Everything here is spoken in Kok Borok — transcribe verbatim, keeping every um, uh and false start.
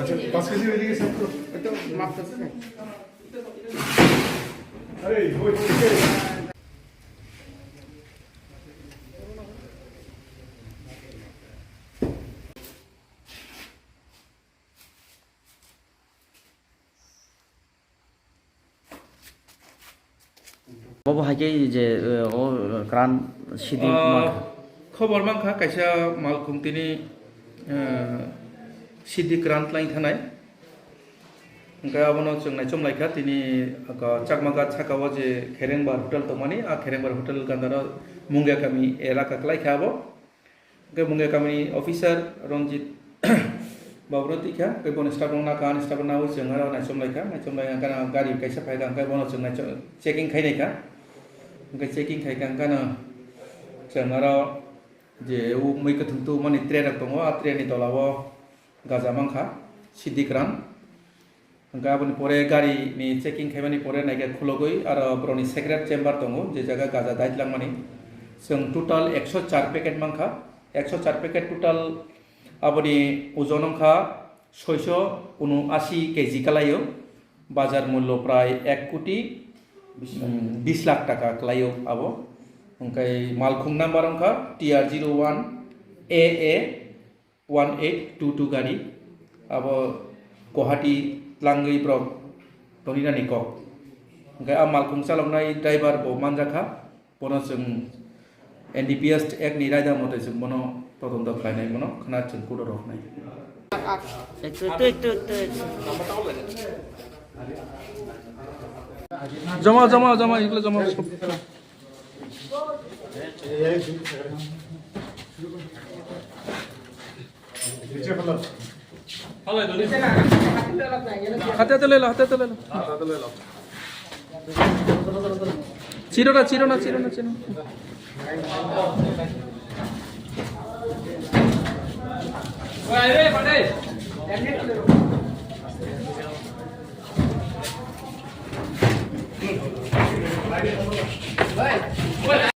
আচ্ছা, পাঁচ কেজি ওইদিকে সেট করো। একটু মাপ করতে চাই। আরে, ওই, Bobo hai khe je, eh, o, eh, kran sidi Ah, mankha. Khobor mankha kaisa malkhung tini, eh, sidi kran tlaing thanai. Hwnkhe abono chwng naichom laikha tini aka Chakmagat saka o je Kherengbar hotel tongmani, a Kherengbar hotel gandaro Mungia kami elaka klaikha abo. Hwnkhe Mungia kamini officer Ranjit Babu no tikha, hwnkhe bono staff rok nakha, ani staff rok nawi chwng aro naichom laikha, naichom lai hwnkhe gari kaisa phaikha, hwnkhe bono chwng naichom, checking khai naikha, hwnkhe checking khaikha hwnkhe no chwng aro je o mui kwthwng tubumani tray rok tongo, a tray ni tola o gaja mankha sidi kran. Hwnkhe aboni pore gari ni checking khaimani pore naikhe khulogwi aro borokni secret chamber tongo, je jaga gaja dait langmani. Chwng total ekso char packet mankha, ekso char packet total aboni ojon wngkha soiso unuasi K G kalaio, bazar mullo prai ek koti, mm, bis lakh taka kalaio abo. Hwnkhe malkhung number wngkha T R zero one A A one eight two two gari, abo Guwahati tlangwi borok tonina ni kok. Hwnkhe a malkhung chaloknai driver bo manjakha, bono chwng N D P S Act ni raida mote chwng bono todonto khlainai, bono khna chwng kudo roknai. Ekto, ekto, ekto, ekto, ekto. Joma, joma, joma, egulo joma. Hate hate lelo, hate hate lelo. Chiro na, chiro na, chiro na, chiro na.